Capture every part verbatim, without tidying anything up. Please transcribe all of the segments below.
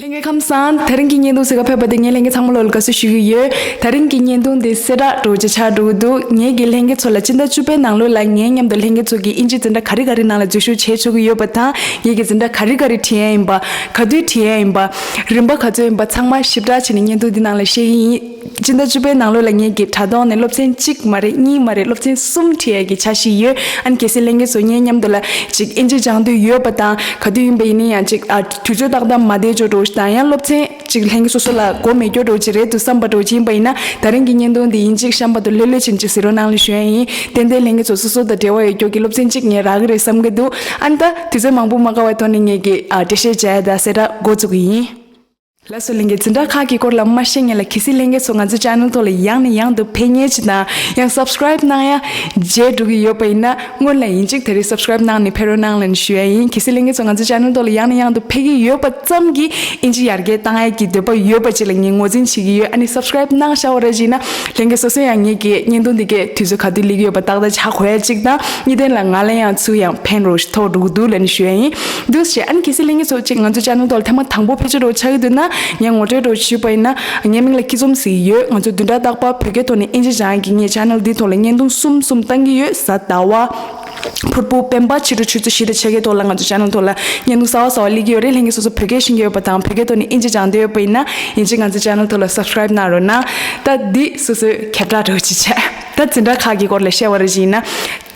ལྷན་རྒྱས་ཁམས་བཟང་། དེ་རིང་གི་བརྙན་ཐུང་གཟིགས་ག་ཕེབས་པ་དེ་ངས་ལྷན་རྒྱས་ཚང་མ་ལོ་ལ་དགའ་བསུ་ཞུ་གི་ཡོད། དེ་རིང་གི་བརྙན་ཐུང་དེ་གསལ་བསྒྲགས་འདྲ་བོ་ཅིག་ཆགས་འགྲོ་གི་འདུག་ངེད་ཀྱི་ལྷན་རྒྱས་ཚོ་ལ་སྤྱི་ཟླ་བཅུ་པའི་ནང་ལོགས་ལ་ངའི་མཉམ་དུ་ལྷན་རྒྱས་ཚོ་གིས་ཨིན་ཇི་འཛིན་གྲྭ་ག་རེ་ག་རེ་ནང་ལ་འཛུལ་ཞུགས་བྱེད་ཆོག་གི་ཡོད་པ་དང་། ངེད་ཀྱི་འཛིན་གྲྭ་ག་རེ་ག་རེ་ཁྲིད་ཡ་ཡིན་པ། ག་དུས་ཁྲིད་ཡ་ཡིན་པ། རིམ་པ་ག་ཚོད་ཡིན་པ་ཚང་མ་ཞིབ་ཕྲ་བྱས་ནས་བརྙན་ཐུང་འདི་ནང་ལ་བཤད་ཀྱི་ཡིན། སྤྱི་ཟླ་བཅུ་པའི་ནང་ལོགས་ལ་ངེད་ཀྱི་དྲ་ཐོག་ནས་སློབ་ཚན་གཅིག་མ་རེད། གཉིས་མ་རེད། སློབ་ཚན་གསུམ་ཁྲིད་ཡ་གི་འཆར་གཞི་ཡོད། ཨ་ནི་གལ་སྲིད་ལྷན་རྒྱས་ཚོ་ངའི་མཉམ་དུ་ལ་ཅིག་ཨིན་ཇི་སྦྱང་འདོད་ཡོད་པ་དང་། ག་དུས་ཡིན་པ་ཡིན་ན་ཡང་ཅིག་ཨ་དུས་ཚོད་ཏག་ཏག་མ་བསྡད་ཅོག་འདྲ་བོ་ཞིག་དང་། ཡང་སློབ་ཚན་ཅིག་ལྷན་རྒྱས་སོ་སོ་ལ་གོ་མེད་ཅོག་འདྲ་བོ་ཅིག་རེད་འདུག་བསམ་པ་འདྲ་བོ་ཅིག་ཡིན་པ་ཡིན་ན། དེ་རིང་གི་བརྙན་ཐུང་འདི་ཡིན་གཅིག་གཤམ་པ་དུ་ལྷོད་ལྷོད་ཕྱིན་ཅིག་གཟིགས་རོགས་གནང་ལ་ཞུ་ཡ་ཡིན། ཏན་ཏན་ལྷན་རྒྱས་ཚོ་སོ་སོ་དང་འབྲེལ་བ་ཡོད་ཅོག་གི་སློབ་ཚན་ཅིག་ངས་རག་གི་རེད་བསམ་གི་འདུག་ཨ་ནི་ད་དུས་ཚོད་མང་པོ་མ་བཀག་པའི་ཐོག་ནས་ངེད་ཀྱི་ཨ་འགྲེལ་བཤད་བྱ་ཡ་དང་གསལ་བསྒྲགས་འགོ་བཙུགས་གི་ཡིན། ལགས་སོ། ལྷན་རྒྱས་འཛིན་གྲྭ་ཁག་གི་སྐོར་ལ་མ་ཤེས་མཁན་ལ་གལ་སྲིད་ལྷན་རྒྱས་ཚོ་ང་ཚོའི་ཅེ་ནལ་ཐོག་ལ་ཡང་ནས་ཡང་དུ་ཕེབས་མཁན་ཅིག་དང་། ཡང་སབ་སི་ཀ་རའིབ་གནང་ཡ་བརྗེད་འགྲོ་གི་ཡོད་པ་ཡིན་ན། སྔོན་ལ་ཡིན་གཅིག་དེ་རིང་སབ་སི་ཀ་རའིབ་གནང་ནས་ཕེབས་རོགས་གནང་ལ་ཞུ་ཡ་ཡིན། གལ་སྲིད་ལྷན་རྒྱས་ཚོ་ང་ཚོའི་ཅེ་ནལ་ཐོག་ལ་ཡང་ནས་ཡང་དུ་ཕེབས་ཀྱི་ཡོད་པ་ཙམ་གྱིས་ཨིན་ཇི་ཡར་རྒྱས་བཏང་ཡ་གི་འདོད་པ་ཡོད་པ་ཅིག་ལ་ངས་ངོས་འཛིན་བྱེད་ཀྱི་ཡོད། ཨ་ནི་སབ་སི་ཀ་རའིབ་གནང་བཞག་པ་རེད་ཅིག་ན། ལྷན་རྒྱས་སོ་སོ་ཡང་ངེད་ཀྱི་བརྙན་ཐུང་འདི་གའི་དུས་ཚོད་ག་དུས་སླེབས་ཀྱི་ཡོད་པ་ཏག་ཏག་ཧ་གོ་ཡ་ཅིག་དང་། གཉིས་ལྡན་ལ་ང་ལ་ཡང་ཚུར་ཡང་ཕན་རོགས་ཐོགས་འགྲོ་གི་འདུག་ལབ་ནས་ཞུ་ཡ་ཡིན། འདུག་སེ་བྱས། ཨ་ནི་གལ་སྲིད་ལྷན་རྒྱས་ཚོ་ཅིག་ང་ཚོའི་ཅེ་ནལ་ཐོག་ལ་ཐེངས་མ་དང་པོ་ཕེབས་ཆོག་འདྲ་བོ་ཆགས་ཀྱི་འདུག་ན། ངས་ངོ་སྤྲོད་འདྲ་བོ་ཞུས་པ་ཡིན་ན། ངའི་མིང་ལ་སྐྱིད་འཛོམས་ཟེར་གྱི་ཡོད། ང་ཚོ་བདུན་ཕྲག་རྟག་པར་བོད་སྐད་ཐོག་ནས་ཨིན་ཇི་སྦྱང་གི་ངའི་ཅེ་ནལ་འདིའི་ཐོག་ལ་བརྙན་ཐུང་གསུམ་གསུམ་བཏང་གི་ཡོད། གཟའ་ཟླ་བ། ཕུར་བུ། སྤེན་པ། ཕྱི་དྲོ་ཆུ་ཚོད་བཞི་དང་ཕྱེད་ཀའི་ཐོག་ལ་ང་ཚོ་ཅེ་ནལ་ཐོག་ལ་བརྙན་ཐུང་གསར་བ་གསར་བ་སླེབས་ཀྱི་ཡོད་རེད། ལྷན་རྒྱས་སོ་སོ་བོད་སྐད་ཤེས་ཀྱི་ཡོད་པ་དང་། བོད་སྐད་ཐོག་ནས་ཨིན་ཇི་སྦྱང་འདོད་ཡོད་པ་ཡིན་ན། ཡིན་གཅིག་ང་ཚོའི་ཅེ་ནལ་ཐོག་ལ་སབ་སི་ཀ་རའིབ་གནང་རོགས་གནང་། ད་འདི་སོ་སོའི་ཁྱབ་བསྒྲགས་འདྲ་བོ་ཅིག་བྱས། ད་འཛིན་གྲྭ་ཁག་གི་སྐོར་ལ་བཤད་པ་རེད་ཅིག་ཡིན་ན།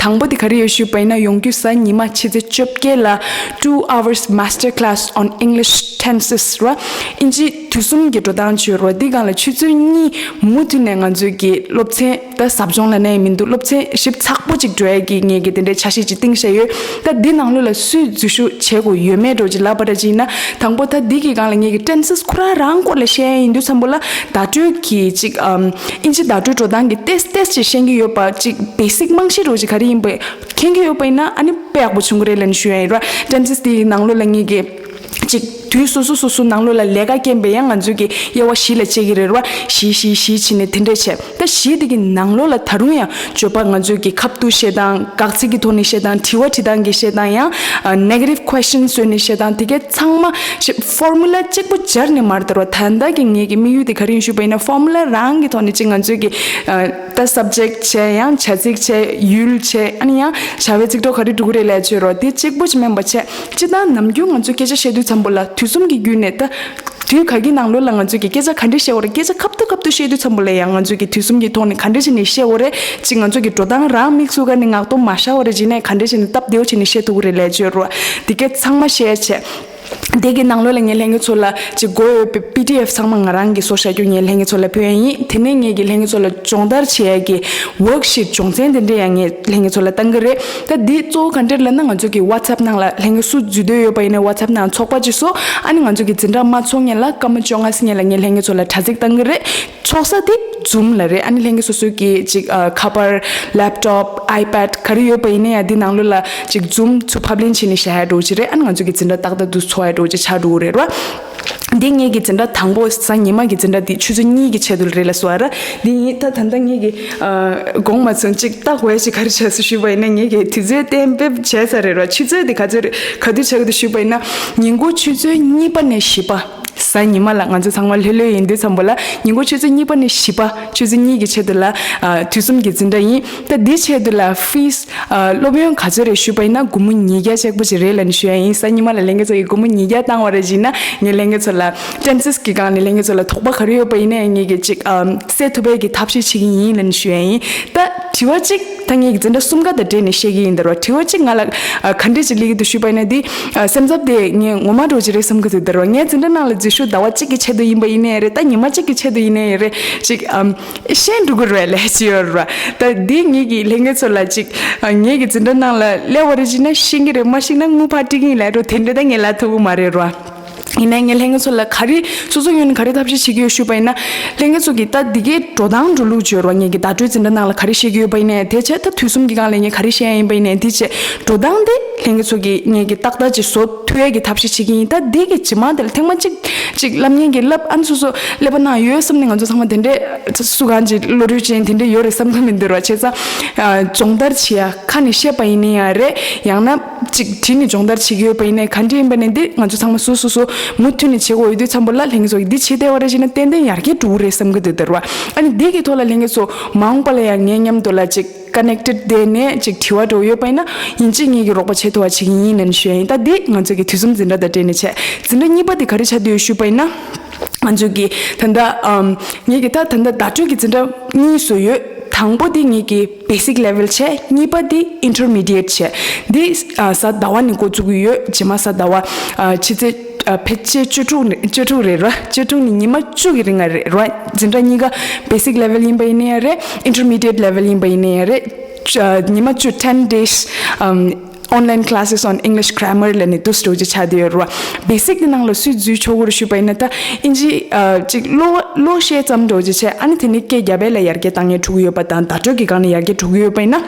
དང་པོ་དེ་ག་རེ་ཡོད་ཞུས་པ་ཡིན་ན། ཡོང་རྒྱུ་གཟའ་ཉི་མ་ཕྱི་ཚེས་བཅོ་བརྒྱད་ལ་two hours master class on English tenses ར། ཨིན་ཇི་དུས་གསུམ་གྱི་འགྲོ་སྟངས་བྱོས་རོགས། འདི་སྒང་ལ་ཆུ་ཚོད་གཉིས་མུ་མཐུད་ནས་ང་ཚོའི་གི་སློབ་ཚན་ད་ཟབ་སྦྱོང་ལབ་ན་ཡང་མི་འདུག་སློབ་ཚན་ཞིབ་ཚགས་པོ་ཅིག་འགྲོ་ཡ་གི་ངས་གི་དེ་འདྲའི་འཆར་གཞི་ཅིག་བཏིང་བཞག་ཡོད། ད་འདི་ནང་ལོགས་ལ་སུས་འཛུལ་ཞུགས་བྱེད་དགོས་ཡོད་མེད་འདྲ་བོ་ཅིག་ལབ་པ་འདྲ་ཅིག་ཡིན་ན། དང་པོ་ད་འདི་གི་སྒང་ལ་ངས་གི་ཊེན་སེས་ཁོ་རང་རང་སྐོར་ལ་བཤད་ཡ་ཡིན་དུས་ཙམ་པོ་ལ། བརྡ་སྤྲོད་ཀྱི་ཅིག་ཨམ། ཨིན་ཇི་བརྡ་སྤྲོད་འགྲོ་སྟངས་ཀྱི་ཏེས་ཏེས་ཅིག་ཤེས་ཀྱི་ཡོད་པ། ཅིག་བེ་སིག་རྨང་གཞི་འདྲ་བོ་ཅིག་ག་རེ་ཡིན་པ་མཁྱེན་གྱི་ཡོད་པ་ཡིན་ན། ཨ་ནི་དཔེ་ཡག་པོ་བྱུང་གི་རེད་ལབ་ནས་ཞུ་ཡ་ཡིན་ར། ཊེན་སེས་དེའི་ནང་ལོགས་ལ་ངས་གི་ཅིག་དུས་སོ་སོ་སོ་སོ་ནང་ལོགས་ལ་ལས་ཀ་རྐྱེན་པས་ཡང་ང་ཚོས་ཀྱི་དབྱེ་བ་བཞི་ལ་ཕྱེ་གི་རེད་ར། བཞི་བཞི་བཞི་བྱས་ནས་དེ་འདྲས་བྱས། ད་བཞི་དེ་གི་ནང་ལོགས་ལ་ད་རུང་ཡང་བརྗོད་པ་ང་ཚོས་ཀྱི་ཁ་བསྡུ་བཤད་སྟངས། དགག་ཚིག་གི་ཐོག་ནས་བཤད་སྟངས། དྲི་བ་དྲི་སྟངས་ཀྱི་བཤད་སྟངས། ཡང་ཨ་ནེ་གེ་ཊིབ་ཁུ་ཨེ་སི་ཆན་བཟོས་ནས་བཤད་སྟངས། དེ་གའི་ཚང་མ་ཕོར་མུ་ལ་གཅིག་པོ་སྦྱར་ནས་མ་རེད་དེ་ར། ད་ལྟ་གི་ངེད་ཀྱི་དམིགས་ཡུལ་དེ་ག་རེ་ཡིན་ཞུས་པ་ཡིན་ན། ཕོར་མུ་ལ་རང་གི་ཐོག་ནས་ཅིག་ང་ཚོས་ཀྱི་ཨ་ད་སབ་ཇེག་བྱས། ཡང་བྱ་ཚིག་བྱས། ཡུལ་བྱས། ཨ་ནི་ཡང་བྱ་བའི་ཚིག་གྲོགས་ག་རེ་འགྲོ་གི་རེད་ལབ་བྱས་རོགས། དེ་གཅིག་པོ་ཅིག་མིན་པ་བྱས། སྤྱིར་བཏང་ནམ་རྒྱུན་ང་ཚོས་སྐད་ཆ་བཤད་དུས་ཙམ་པོ་ལ་དུས་གསུམ་གྱི་བརྒྱུད་ནས་ད། དུས་ག་གི་ནང་ལོགས་ལ་ང་ཚོས་ཀྱི་སྐད་ཆ་ག་འདྲས་བཤད་དགོས་རེད། སྐད་ཆ་ཁ་བསྡུ་ཁ་བསྡུ་བཤད་དུས་ཙམ་པོ་ལ་ཡང་ང་ཚོས་ཀྱི་དུས་གསུམ་གྱི་ཐོག་ནས་ག་འདྲས་བྱས་ནས་བཤད་དགོས་རེད། ཅིག་ང་ཚོས་ཀྱི་འགྲོ་སྟངས་རང་དམིགས་སུ་བཀར་ནས་ངག་ཐོག་མ་བཞག་པ་རེད་ཅིག་ནས་ག་འདྲས་བྱས་ནས་སྟབས་བདེ་བོ་བྱས་ནས་བཤད་ཐུབ་ཀྱི་རེད་ལབ་བྱས་རོགས། དེ་གའི་ཚང་མ་བཤད་བྱས། དེ་གི་ནང་ལོགས་ལ་ངས་ལྷན་རྒྱས་ཚོ་ལ་ཅིག་དགོས་ཡོད་པའི་པི་ཌི་ཨེཕ་ཚང་མ་ང་རང་གིས་བཟོ་བཞག་རྒྱུ་ངས་ལྷན་རྒྱས་ཚོ་ལ་ཕུལ་ཡ་ཡིན། དེ་ནས་ངས་ཀྱིས་ལྷན་རྒྱས་ཚོ་ལ་སྦྱོང་བརྡར་བྱེད་ཡ་གི་ཝོག་ཤིཊ་སྦྱོང་ཚན་དེ་འདྲས་ཡང་ངས་ལྷན་རྒྱས་ཚོ་ལ་བཏང་གི་རེད། ད་འདི་གཙོ་བོ་ག་འདྲས་ལབ་ན། ང་ཚོ་གི་ཝ་ཊི་སེབ་ནང་ལ་ལྷན་རྒྱས་སུ་འཛུལ་འདོད་ཡོད་པ་ཡིན་ན་ཝ་ཊི་སེབ་ནང་ཚོགས་པ་ཅིག་བཟོ། ཨ་ནི་ང་ཚོ་གི་འཛིན་གྲྭ་མ་ཚོགས་སྔོན་ལ་སྐར་མ་བཅོ་ལྔ་ཙམ་སྔོན་ལ་ངས་ལྷན་རྒྱས་ཚོ་ལ་དྲ་ཚིགས་བཏང་གི་རེད། ཚོགས་ས་དེ་ཛུམ་ལ་རེད། ཨ་ནི་ལྷན་རྒྱས་སོ་སོའི་གི་ཅིག་ཨ་ཁ་པར། ལེབ་ཊོབ། ཨའི་པེཌ་ག་རེ་ཡོད་པ་ཡིན་ན་ཡང་འདི་ནང་ལོགས་ལ་ཅིག་ཛུམ་ཚུར་ཕབ་ལེན་བྱས་ནས་བཞག་ཡ་འདྲ་བོ་ཅིག་རེད། ཨ་ནི་ང་ཚོ་གི་འཛིན་གྲྭ་ཏག་ཏག་ཏུ་ཚོགས་ཡ་འདྲ་བོ་ཅིག་ཆགས་འགྲོ་གི་རེད་ར། འདི་ངེད་ཀྱི་འཛིན་གྲྭ་དང་པོ། གཟའ་ཉི་མ་གི་འཛིན་གྲྭ་འདི་ཆུ་ཚོད་གཉིས་ཀྱི་ཆེད་དུ་རེད་ལབ་སོང་བ་ར། འདི་ཡིན། ད་ད་ལྟ་ངེད་ཀྱི་ཨ་དགོངས་མ་ཚོམ་ཅིག་ལྟ་དགོས་ཡ་ཅིག་ག་རེ་བྱས་སོང་ཞུས་པ་ཡིན་ན། ངེད་ཀྱི་དུས་ཚོད་གཏན་འབེབས་བྱས་ཚར་རེད་ར། ཆུ་ཚོད་འདི་ག་ཚོད་རེད། ག་དུས་ཆགས་ཀྱི་འདུག་ཞུས་པ་ཡིན་ན། ཉིན་གུང་ཆུ་ཚོད་གཉིས་པ་ནས་བཞི་པ། གཟའ་ཉི་མ་ལ། ང་ཚོ་ཚང་མ་ལྷོད་ལྷོད་ཡིན་དུས་ཙམ་པོ་ལ་ཉིན་གུང་ཆུ་ཚོད་གཉིས་པ་ནས་བཞི་པ། ཆུ་ཚོད་གཉིས་ཀྱི་ཆེད་དུ་ལ་ཨ་དུས་གསུམ་གྱི་འཛིན་གྲྭ་ཡིན། ད་འདིའི་ཆེད་དུ་ལ་ཕིས་ཨ་སློབ་ཡོན་ག་ཚོད་རེད་ཞུས་པ་ཡིན་ན། སྒོར་མོ་ཉིས་བརྒྱ་ཅིག་པོ་ཅིག་རེད་ལབ་ནས་ཞུ་ཡ་ཡིན། གཟའ་ཉི་མ་ལ་ལྷན་རྒྱས་ཚོ་གིས་སྒོར་མོ་ཉིས་བརྒྱ་བཏང་བ་རེད་ཅིག་ན། ངས་ལྷན་རྒྱས་ཚོ་ལ་ཊེན་སེས་ཀྱི་སྒང་ནས་ལྷན་རྒྱས་ཚོ་ལ་དོགས་པ་ག་རེ་ཡོད་པ་ཡིན་ན་ཡང་ངེད་ཀྱིས་ཅིག་ཨ་སེལ་ཐུབ་པའི་གི་ཐབས་ཤེས་བྱེད་ཀྱི་ཡིན་ལབ་ནས་ཞུ་ཡ་ཡིན། ད་དྲི་བ་གཅིག་ད་ངེད་ཀྱི་འཛིན་གྲྭ་གསུམ་ཀ་དང་འབྲེལ་ནས་བཤད་ཀྱི་ཡིན་ད་ར། དྲི་བ་གཅིག་ང་ལ་ཨ་ག་འདྲས་ཅིག་སླེབས་ཀྱི་འདུག་ཞུས་པ་ཡིན་ན། འདི་ཨ་སེམས་འཚབ་དེ་ངས་ངོ་མ་འདྲ་བོ་ཅིག་རེད་བསམ་གྱི་འདུག་ད་ར། ངའི་འཛིན་གྲྭ་ནང་ལ་འཛུལ་ཞུགས་ཟླ་བ་གཅིག་གི་ཆེད་དུ་ཡིན་པ་ཡིན་ནའི་རེད། ད་ཉི་མ་གཅིག་གི་ཆེད་དུ་ཡིན་ནའི་རེད། ཅིག་ཨམ་ཤེས་འགྲོ་གི་རེད་ལབ་ཀྱི་ཡོད་ར། ད་འདི་ངེད་ཀྱི་ལྷན་རྒྱས་ཚོ་ལ་ཅིག་ཨ་ངེད་ཀྱི་འཛིན་གྲྭ་ནང་ལ་སླེབས་པ་རེད་ཅིག་ན་ཤེས་ཀྱི་རེད། མ་ཤེས་ན་དངུལ་ཕར་སྤྲད་ཀྱི་ཡིན་ལབ་འགྲོ། དེ་འདྲ་ད་ངས་ལབ་ཐུབ་ཀྱི་མ་རེད་ར། ཡིན་ནའི་ངས་ལྷན་རྒྱས་ཚོ་ལ་ག་རེ་སོ་སོའི་ངོས་ནས་ག་རེ་ཐབས་ཤེས་བྱེད་ཀྱི་ཡོད་ཞུས་པ་ཡིན་ན། ལྷན་རྒྱས་ཚོ་གིས་ད་འདི་གའི་འགྲོ་སྟངས་འགྲོ་ལུགས་བརྗོད་རོགས། ངེད་ཀྱི་བརྡ་སྤྲོད་འཛིན་གྲྭ་ནང་ལ་ག་རེ་བཤད་ཀྱི་ཡོད་པ་ཡིན་ནའི་དེ་བྱས། ད་དུས་གསུམ་གྱི་སྒང་ལ་ངས་ག་རེ་བཤད་ཡ་ཡིན་པ་ཡིན་ནའི་དེ་བྱས། འགྲོ་སྟངས་དེ་ ལྷན་རྒྱས་ཚོ་གི་ངེད་ཀྱི་ཏག་ཏག་ཅིག་བཟོ་ཐུབ་ཡས་ཀྱི་ཐབས་ཤེས་བྱེད་ཀྱི་ཡིན། ད་འདི་གི་རྗེས་མ་དེ་ལ་ཐེངས་མ་གཅིག་ཅིག་སློབ་གཉེར་གྱི་བསླབ་ཨ་ནི་སོ་སོ་ཀླད་པ་ནང་ཡོད་བསམ་ནས། ང་ཚོ་ཚང་མ་དེ་འདྲས་སུ་གང་ཅིག་བློ་གྲོས་ཅན་དེ་འདྲས་ཡོད་རེད་བསམ་གི་མི་འདུག་ར། བྱས་ཙང་སྦྱོང་བརྡར་བྱེད་ཡ་ཁ་ནས་བཤད་པ་ཡིན་ནའི་ཡང་རེད། ཡང་ན་ཅིག་བྲིས་ནས་སྦྱོང་བརྡར་བྱེད་ཀྱི་ཡོད་པ་ཡིན་ནའི་ག་འདྲས་ཡིན་པ་ནས། འདི་ང་ཚོ་ཚང་མ་སོ་སོ་སོ་མུ་མཐུད་ནས་བྱེད་དགོས་ཡོད་དུས་ཙམ་པ་ལ། ལྷན་རྒྱས་ཚོ་གིས་འདི་བྱེད་བསྡད་པ་རེད་བྱས་ན་ཏན་ཏན་ཡར་རྒྱས་འགྲོ་གི་རེད་བསམ་གི་འདུག་ད་ར། ཨ་ནི་འདི་གི་ཐོག་ལ་ལྷན་རྒྱས་ཚོ་མ་འོངས་པ་ལ་ཡང་ངའི་མཉམ་དུ་ལ་ཅིག་ཀ་ནེག་ཊེཌ་བསྡད་ནས་ཅིག་དྲི་བ་འདྲ་བོ་ཡོད་པ་ཡིན་ན། ཡིན་གཅིག་ངེད་ཀྱིས་རོགས་པ་བྱེད་ཐུབ་པ་བྱེད་ཀྱི་ཡིན་ལབ་ནས་ཞུ་ཡ་ཡིན། ད་འདི་ང་ཚོ་གི་དུས་གསུམ་འཛིན་གྲྭ་དང་འབྲེལ་ནས་བྱས། འཛིན་གྲྭ་གཉིས་པ་དེ་ག་རེ་ཆགས་བསྡད་ཡོད་ཞུས་པ་ཡིན་ན། ང་ཚོ་གི་ད་ལྟ་ཨམ་ངེད་ཀྱི་ད་ད་ལྟ་བརྡ་སྤྲོད་ཀྱི་འཛིན་གྲྭ་གཉིས་བཟོས་ཡོད། དང་པོ་དེ་ངེད་ཀྱི་བེ་སིག་ལེ་ཝལ་བྱས། གཉིས་པ་དེ་ཨིན་ཊར་མི་ཌི་ཡེཊ་བྱས། འདི་ཨ་གཟའ་ཟླ་བ་ནས་འགོ་བཙུགས་ཀྱི་ཡོད། རྗེས་མ་གཟའ་ཟླ་བ་ཨ་ཕྱི་ཚེས་ཨ་ཕལ་ཆེར་བཅུ་དྲུག་ནས་བཅུ་དྲུག་རེད་ར། བཅུ་དྲུག་ནས་ཉི་མ་བཅུ་གི་རིང་ལ་རེད་ར། འཛིན་གྲྭ་གཉིས་ཀ་བེ་སིག་ལེ་ཝལ་ཡིན་པ་ཡིན་ནའི་ཡང་རེད། ཨིན་ཊར་མི་ཌི་ཡེཊ་ལེ་ཝལ་ཡིན་པ་ཡིན་ནའི་ཡང་རེད། ཨ་ཉི་མ་བཅུ། ten days ཨམ་online classes on English grammar ལབ་ནས་འདུག་སེ་འདྲ་བོ་ཅིག་ཆགས་བསྡད་ཡོད་རེད་བ། བེ་སིག་དེ་ནང་ལ་སུས་འཛུལ་ཆོག་གི་རེད་ཞུས་པ་ཡིན་ན། ད་ཨིན་ཇི་ཨ་ཅིག་ཀློག་ཀློག་ཤེས་ཙམ་འདྲ་བོ་ཅིག་བྱས། ཨ་ནི་དེ་ནས་སྐད་རྒྱབ་ཡས་ལ་ཡར་རྒྱས་བཏང་ཡས་འགྲོ་གི་ཡོད་པ་དང་། བརྡ་སྤྲོད་ཀྱི་སྒང་ནས་ཡར་རྒྱས་འགྲོ་གི་ཡོད་པ་ཡིན་ན།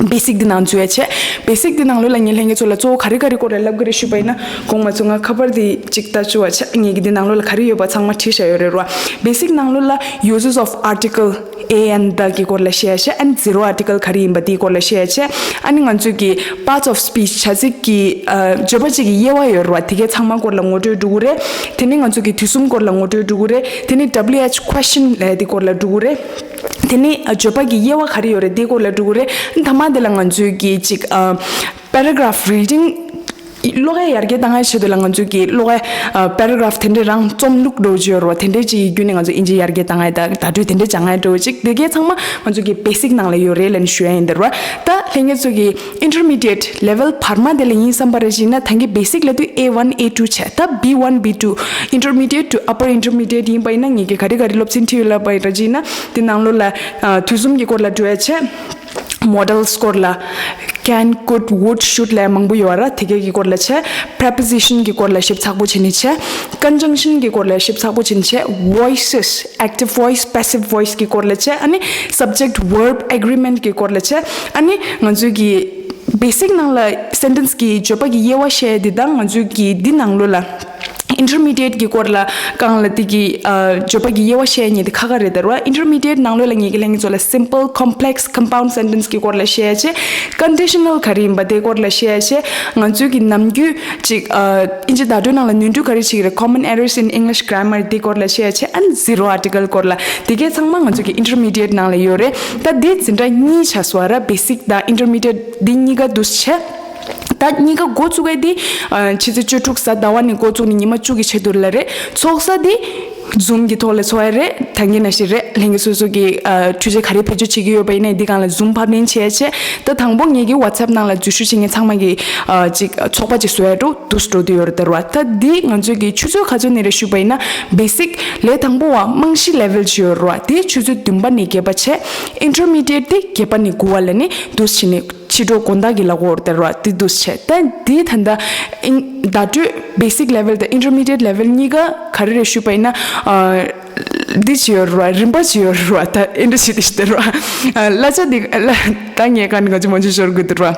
བེ་སིག་འདི་ནང་འཛུལ་ཡ་བྱས། བེ་སིག་འདི་ནང་ལོགས་ལ་ངས་ལྷན་རྒྱས་ཚོ་ལ་གཙོ་བོ་ག་རེ་ག་རེ་སྐོར་ལ་ལབ་གི་རེད་ཞུས་པ་ཡིན་ན། དགོང་མོ་ཚོ་ང་ཁ་པར་འདི་ཅིག་ལྟ་བཅུག་པ་བྱས། ངས་ཀྱི་འདི་ནང་ལོགས་ལ་ག་རེ་ཡོད་པ་ཚང་མ་བྲིས་བཞག་ཡོད་རེད་ར། བེ་སིག་ནང་ལོགས་ལ་uses of article a and the གི་སྐོར་ལ་བཤད་ཡ་བྱས། ཨ་ནི་ཛི་རོ་ཨར་ཊི་ཀལ་ག་རེ་ཡིན་པ་དེའི་སྐོར་ལ་བཤད་ཡ་བྱས། ཨ་ནི་ང་ཚོས་ཀྱི་parts of speech བྱ་ཚིག་གི་ཨ་བརྗོད་པ་གཅིག་གི་དབྱེ་བ་ཡོད་རེད་བ། དེ་གའི་ཚང་མ་སྐོར་ལ་ངོ་སྤྲོད་འགྲོ་གི་རེད། དེ་ནས་ང་ཚོ་གི་དུས་གསུམ་སྐོར་ལ་ངོ་སྤྲོད་འགྲོ་གི་རེད། དེ་ནས་W H question ལབ་ཡ་དེ་སྐོར་ལ་འགྲོ་གི་རེད། དེ་ནས་ཨ་བརྗོད་པ་གི་དབྱེ་བ་ག་རེ་ཡོད་རེད་དེའི་སྐོར་ལ་འགྲོ་གི་རེད། མཐའ་མ་དེ་ལ་ང་ཚོས་ཀྱི་ཅིག་ཨ་paragraph reading ཀློག་ཡ་ཡར་རྒྱས་བཏང་ཡ་ཆེད་དུ་ལ་ང་ཚོས་ཀྱི་ཀློག་ཡ་ཨ་paragraph དེ་འདྲས་རང་རྩོམ་ལུགས་འདྲ་བོ་ཅིག་ཡོད་རེད་བ། དེ་འདྲས་ཅིག་གི་བརྒྱུད་ནས་ང་ཚོ་ཨིན་ཇི་ཡར་རྒྱས་བཏང་ཡ་དང་བརྡ་སྤྲོད་དེ་འདྲས་སྦྱང་ཡ་འདྲ་བོ་ཅིག་དེ་གའི་ཚང་མ་ང་ཚོ་གི་བེ་སིག་ནང་ལ་ཡོད་རེད་ལབ་ནས་ཞུ་ཡ་ཡིན་ད་ར་བ། ད་ལྷན་རྒྱས་ཚོ་གི་intermediate level བར་མ་དེ་ལ་ཡིན་བསམ་པ་རེད་བྱས་ན། ད་གིན་བེ་སིག་ལབ་དུས A one A two བྱས། ད་B one B two intermediate to upper intermediate ཡིན་པ་ཡིན་ན། ངེད་ཀྱིས་ག་རེ་ག་རེ་སློབ་ཚན་ཁྲིད་ཡོད་ལབ་པ་རེད་བྱས་ན། དེ་ནང་ལོགས་ལ་ཨ་དུས་གསུམ་གྱི་སྐོར་ལ་འགྲོ་ཡ་བྱས། modal སྐོར་ལ་can, could, would, should ལབ་མང་པོ་ཡོད་ར། དེ་གའི་གི་སྐོར་ལ་བྱས། preposition གྱི་སྐོར་ལ་ཞིབ་ཚགས་པོ་བྱས་ནས་བྱས། conjunction གྱི་སྐོར་ལ་ཞིབ་ཚགས་པོ་བྱས་ནས་བྱས། voices, active voice, passive voice གྱི་སྐོར་ལ་བྱས། ཨ་ནི་subject verb agreement གྱི་སྐོར་ལ་བྱས། ཨ་ནི་ང་ཚོའི་གི་བེ་སིག་ནང་ལ་sentence གྱི་བརྗོད་པ་གི་དབྱེ་བ་བཤད་ཡ་དེ་དང་། ང་ཚོའི་གི་འདི་ནང་ལོགས་ལ་intermediate གྱི་སྐོར་ལ་གང་ལ་དེ་གི་ཨ་བརྗོད་པ་གི་དབྱེ་བ་བཤད་ཡ་གཉིས་དེ་ཁ་ཁ་རེད་ད་ར་བ། intermediate ནང་ལོགས་ལ་ངེད་ཀྱི་ལྷན་རྒྱས་ཚོ་ལ་simple, complex, compound sentence གྱི་སྐོར་ལ་བཤད་ཡ་བྱས། conditional ག་རེ་ཡིན་པ་དེའི་སྐོར་ལ་བཤད་ཡ་བྱས། ང་ཚོའི་གི་ནམ་རྒྱུན་ཅིག་ཨ་ཨིན་ཇི་བརྡ་སྤྲོད་ནང་ལ་ནོར་འཁྲུལ་ག་རེ་བྱེད་ཀྱི་རེད། common errors in English grammar དེའི་སྐོར་ལ་བཤད་ཡ་བྱས། ཨ་ནི་zero article སྐོར་ལ། དེ་གའི་ཚང་མ་ང་ཚོའི་གི་intermediate ནང་ལ་ཡོད་རེད། ད་དེ་འཛིན་གྲྭ་གཉིས་ཆགས་སོང་བ་ར། བེ་སིག་དང་intermediate འདི་གཉིས་ཀ་འདུས་བྱས། ད་གཉིས་ཀ་འགོ་བཙུགས་ཡ་དེ་ཨ་ཕྱི་ཚེས་བཅུ་དྲུག་གཟའ་ཟླ་བ་ནས་འགོ་བཙུགས་ནས་ཉི་མ་བཅུ་གི་ཆེད་དུ་ལ་རེད། ཚོགས་ས་དེ་Zoom གི་ཐོག་ལ་ཚོགས་ཡ་རེད། ད་གིན་ནང་བཞིན་རེད། ལྷན་རྒྱས་སོ་སོ་གི་ཨ་འཕྲུལ་ཆས་ག་རེ་བེད་སྤྱོད་བྱེད་ཀྱི་ཡོད་པ་ཡིན་ནའི་འདི་སྒང་ལ་Zoom ཕབ་ལེན་བྱས་བྱས། ད་དང་པོ་ངེད་ཀྱི་WhatsApp ནང་ལ་འཛུལ་ཞུགས་བྱེད་མཁན་ཚང་མ་གི་ཨ་ཅིག་ཚོགས་པ་ཅིག་བཟོ་ཡ་འགྲོ་འདུག་སེ་འགྲོ་དུས་ཡོད་རེད་ད་ར་བ། ད་འདི་ང་ཚོའི་གི་ཆུ་ཚོད་ག་ཚོད་ནས་རེད་ཞུས་པ་ཡིན་ན། བེ་སིག་ལས་དང་པོ་བ་རྨང་གཞི་level ཅིག་ཡོད་རེད་བ། དེ་ཆུ་ཚོད་བདུན་པ་ནས་བརྒྱད་པ་བྱས། intermediate དེ་བརྒྱད་པ་ནས་དགུ་པ་ལ་ནི་འདུག་སེ་བྱས་ནས། ཕྱི་དྲོ་དགོང་དག་གི་ལ་འོར་དེ་ར་དེ་འདུག་སེ་བྱས། ད་འདི་ད་ལྟ་ཨིན་བརྡ་སྤྲོད་basic level དང་intermediate level གཉིས་ཀ་ག་རེ་རེད་ཞུས་པ་ཡིན་ན། ཨ་འདི་ཅི་ཡོད་ར་རིམ་པ་ཅི་ཡོད་ར། ད་ཨིན་འདྲ་ཞིག་དེ་ཞིག་དེ་ར་ཨ་གླ་ཆ་འདི་གླ་ད་ངས་ག་ནི་ག་ཅི་མ་ཅི་ཤོར་དགོས་དེ་ར།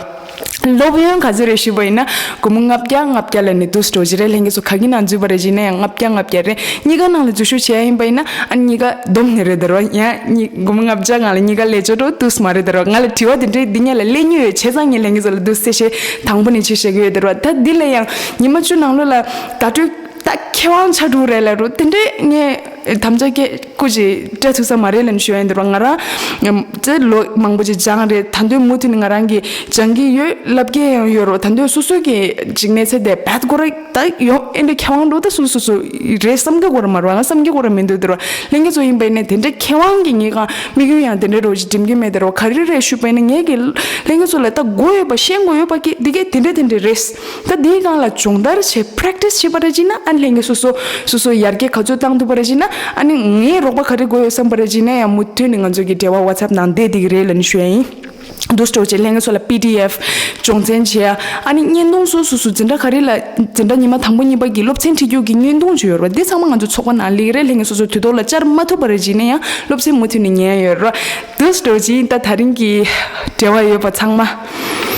སློབ་ཡོན་ག་ཚོད་རེད་ཞུས་པ་ཡིན་ན། སྒོར་མོ་ལྔ་བརྒྱ་ལྔ་བརྒྱ་ལ་ནི་འདུག་སེ་འགྲོ་གི་རེད། ལྷན་རྒྱས་ཚོ་ག་གི་ནང་འཛུལ་བ་རེད་ཅེ་ན་ཡང་ལྔ་བརྒྱ་ལྔ་བརྒྱ་རེད། གཉིས་ཀ་ནང་ལ་འཛུལ་ཞུགས་བྱས་ཡིན་པ་ཡིན་ན། ཨ་ནི་གཉིས་ཀ་བསྡོམས་ནས་རེད་དེ་ར། ཡང་གཉིས་སྒོར་མོ་ལྔ་བརྒྱ་སྒང་ལ་གཉིས་ཀ་ལས་ཆོག་འགྲོ་འདུག་སེ་མ་རེད་དེ་ར། ང་ལ་དྲི་བ་དེ་འདྲའི་འདི་ངས་ལ་སླེབས་མྱོང་ཡོད། བྱས་ཙང་ངས་ལྷན་རྒྱས་ཚོ་ལ་འདུག་སེ་ཞེས་དང་པོ་ནས་ཅིག་བཤད་ཀྱི་ཡོད་དེ་ར། ད་འདི་ལ་ཡང་ཉི་མ་བཅུ་ནང་ལོགས་ལ་བརྡ་སྤྲོད་ད་མཁས་དབང་ཆགས་འགྲོ་རེད་ལབ་རོ། དེ་འདྲའི་ངས་དམ་བཅའ་སྐད་སྐུ་ཅིག་སྤྲད་ཐུབ་ས་མ་རེད་ལབ་ནས་ཞུ་ཡ་ཡིན་དེ་ར། ང་རང་ཙེ་ལོ་མང་པོ་ཅིག་སྦྱངས་རེད། ད་དུང་མུ་མཐུད་ནས་ང་རང་གིས་སྦྱང་གི་ཡོད། བསླབ་ཀྱི་ཡང་ཡོད་རོ། ད་དུང་སོ་སོ་གི་ཅིག་གནས་ཚད་དེ་བད་སྐོར་ར་ད་ཡོང་ཨེ་འདྲ་མཁས་དབང་འགྲོ་ད་སོ་སོ་སོ་རེད་བསམ་གི་སྐོར་མ་རོ། ང་བསམ་གི་སྐོར་མི་འདུག་དེ་རོ། ལྷན་རྒྱས་ཚོ་ཡིན་པ་ཡིན་ན་དེ་འདྲ་མཁས་དབང་གི་ངེད་གང་དམིགས་ཡུལ་ཡང་དེ་འདྲ་རོ་ཅིག་འགྲིམ་གི་མེད་དེ་རོ། ག་རེ་རེད་ཞུས་པ་ཡིན་ན་ངེད་ཀྱི་ལྷན་རྒྱས་ཚོ་ལ་ད་དགོས་ཡོད་པ་ཤེས་དགོས་ཡོད་པ་གི་འདི་གས་དེ་འདྲ་དེ་འདྲ་རེད། ད་འདིའི་སྒང་ལ་སྦྱོང་བརྡར་བྱེད་practice བྱེད་པ་རེད་ཅེ་ན། ཨ་ནི་ལྷན་རྒྱས་སོ་སོ་སོ་སོ་ཡར་རྒྱས་ག་ཚོད་བཏང་ཐུབ་པ་རེད་ཅེ་ན། ཨ་ནི་ངས་རོགས་པ་ག་རེ་དགོས་ཡོད་བསམ་པ་རེད་ཅེ་ན་ཡང་མུ་མཐུད་ནས་ང་ཚོ་གི་འབྲེལ་བ་WhatsApp ནང་བསྡད་བསྡད་ཀྱི་རེད་ལབ་ནས་ཞུ་ཡ་ཡིན། འདུག་སེ་འགྲོ་བྱས་ལྷན་རྒྱས་ཚོ་ལ་པི་ཌི་ཨེཕ་སྦྱོང་ཚན་བྱེད་ཡ། ཨ་ནི་བརྙན་ཐུང་སོ་སོ་སོ་འཛིན་གྲྭ་ག་རེ་ལ་འཛིན་གྲྭ་ཉི་མ་དང་པོ་གཉིས་པ་གི་སློབ་ཚན་ཁྲིད་རྒྱུ་གི་བརྙན་ཐུང་ཅིག་ཡོད་རེད་བ། འདི་ཚང་མ་ང་ཚོ་ཚོགས་པ་ནང་སླེབས་ཀྱི་རེད། ལྷན་རྒྱས་སོ་སོ་དུས་ཐོག་ལ་བཅར་མ་ཐུབ་པ་རེད་ཅེ་ན་ཡང་སློབ་ཚན་མུ་མཐུད་ནས་ཉན་ཡ་ཡོད་རེད་བ། འདུག་སེ་འགྲོ་བྱས་ད་ད་རིང་གི་འབྲེལ་བ་ཡོད་པ་ཚང་མ།